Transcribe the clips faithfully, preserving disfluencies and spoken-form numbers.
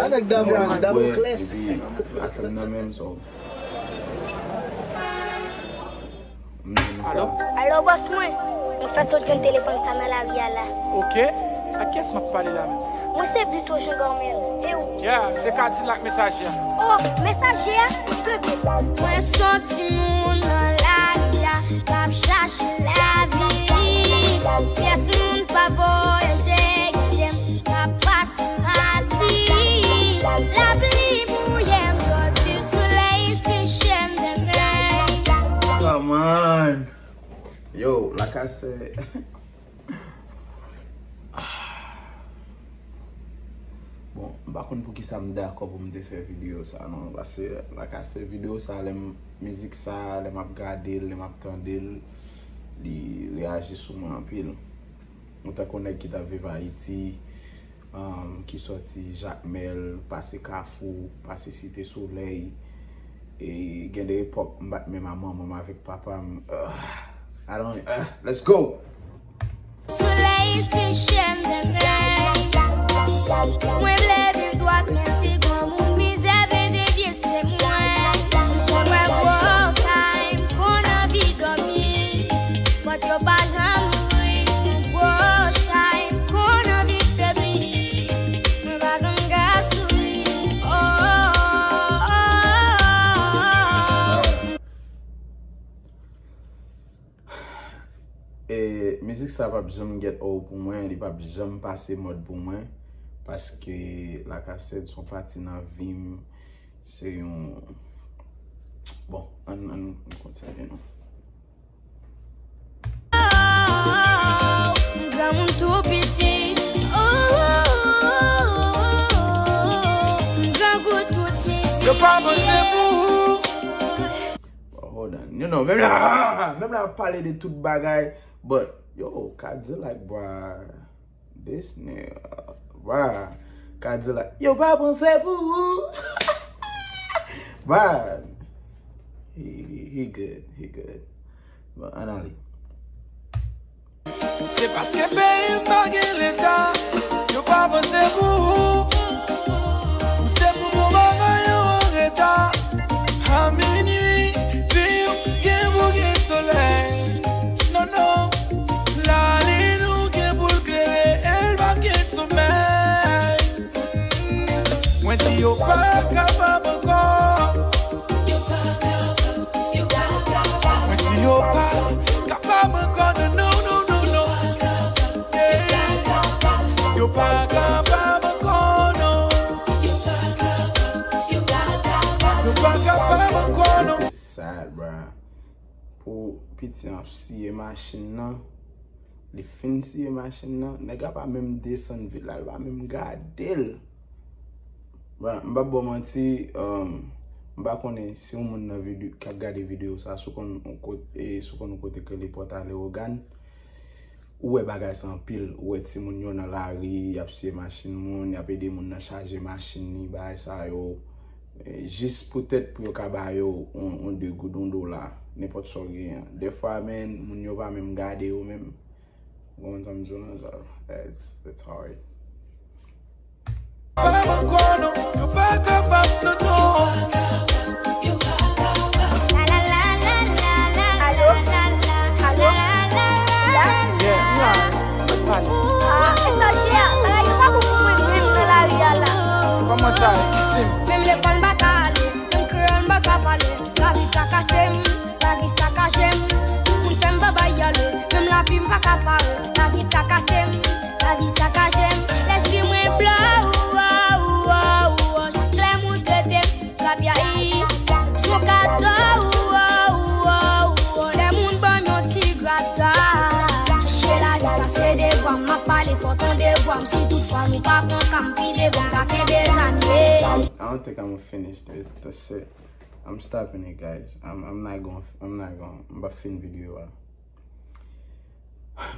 a nèg Damoclès. Epi afè m nan menm, so. Alo? Alo, bòs mwen. Mwen fèk sot jwenn telefòn sa nan lari a la. Ok. Ak kiyès m ap pale la menm? Mwen se Buteau Jean Garmel. E ou? Yeah, se Kadilak Mesaje a. Oh, Mesaje a? Mwen se yon timoun nan lari a, k ap chache lavi. Pyès moun pa voyaje kite m, k ap pase mati. Lapli mouye m, jodi solèy seche m demen. Come on. Yo, Lacasset. Bon, m pa konn poukisa m dakò pou m te fè videyo sa non, paske Lacasset, videyo sa, lè m, mizik sa, lè m ap gade l, lè m ap tande l, li reyaji sou mwen anpil. Mwen tankou nèg ki t ap viv Ayiti, um, ki sòti Jakmèl, pase Kafou, pase Site Solèy, e gen de epòk m pa t menm a manman m avèk papa m. Ugh, I don't, ugh, let's go! Solèy seche m demen. Mwen vle viv dwat, men si granmoun mizè vle devye se mwen. Mwen wè gwo kay, m konn anvi dòmi. Pòt yo pa janm ouvri, sou gwo chay, m konn anvi febli. Mwen pa konn ka souri, oh, oh, oh, oh. E mizik sa p ap janm get old pou mwen, li p ap janm pase mòd pou mwen, paske Lacasset se yon pati nan vi m, se yon, bon, ann, ann, ann kontinye non. Granmoun tou piti, oh, grangou tout piti. Yo pa panse pou ou. Hold on. You know, menm la, menm la ap pale de tout bagay, but, yo, Kadilak, bra, this nigga, bra, Kadilak, yo pa panse pou ou. Bra, he, he, he good, he good. Bon, ann ale. Se paske peyi m pa gen leta, yo pa panse pou ou. pou piti an ap siye machin nan. Li fin siye machin nan, nèg la pa menm desann vit la, li pa menm gade l. Bon, m p ap ba w manti, um, m pa konnen si yon moun nan vide-, k ap gade videyo sa, si w konn yon kot-, e, si w konn yon kote k rele Pòt a Lewogàn, ou wè bagay sa anpil, ou wè timoun yo nan lari, y ap siye machin moun, y ap ede moun nan chaje machin li, bagay sa yo, e, jis poutèt pou yo ka ba yo yon, yon de goud, yon dola, nenpòt sa w genyen. Dèfwa, men, moun yo pa menm gade yo menm. Ou konprann sa m di w lan, sa, it's, it's hard. Alo? Alo? Yeah, m la. Mwen pale. Ah, mesaj a, bagay yo pa bon pou mwen menm nan lari a la. Kòman sa, viktim? Menm lekòl m pa ka ale, menm kreyòl m pa ka pale. Lavi trakase m, lavi sakaje m. Tout moun fè m babay ale, menm lavi m pa ka pare. Lavi trakase m, lavi sakaje m. Lespri mwen blow, wow, wow, wow. Chak lè moun trete m, trapyayi, sou kato, wow, wow, wow. Lè moun ban m yon ti grata. Chèche lavi sa se devwa m, m ap pale fò tande vwa m. Si toutfwa nou pa pran ka m pi devan, m ka kenbe zam, yeah. I don't think I'm gonna finish this. That's it. I'm stopping it, guys. I'm, I'm not going, I'm not going, m p ap fin videyo a.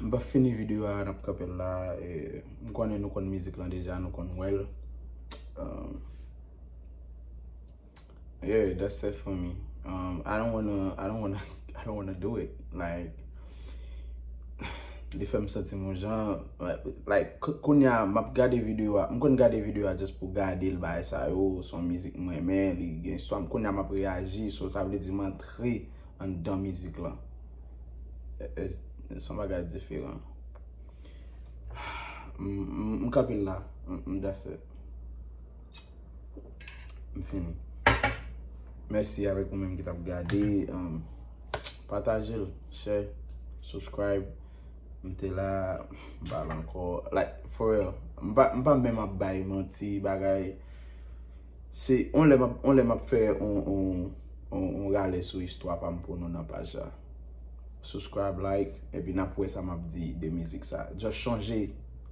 M p ap fini videyo a, n ap kanpe l la. E, m konnen nou konn mizik lan deja, nou konn wè l. Um, yeah, that's it for me. Um, I don't wanna, I don't wanna, I don't wanna do it. Like, li fè m santi m yon jan, like, like, k-, kounye a, m ap gade videyo a, m konn gade videyo a just pou gade l, bagay sa yo, se yon mizik m renmen, li gen istwa m, kounye a m ap reyaji, so sa vle di m antre anndan mizik lan. E, e, se yon bagay diferan. M, m, m kanpe l la, m, m, that's it. M fini. Mèsi avèk ou menm ki t ap gade. Um, pataje l, share, subscribe. M te la, m pa la ankò. Like, for real. M pa, m pa menm ap bay manti, bagay. Se, on lè m ap, on lè m ap fè on, on, on, on rale sou istwa pa m pou nou nan paj la. Subscribe, like, epi n ap wè sa m ap di de mizik sa. Just chonje,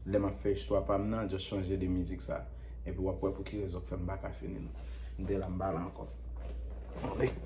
lè m ap fè istwa pa m nan, just chonje de mizik sa. Epi w ap wè pou ki rezon k fè m pa ka fini l. M te la, m pa la ankò. Anmwey.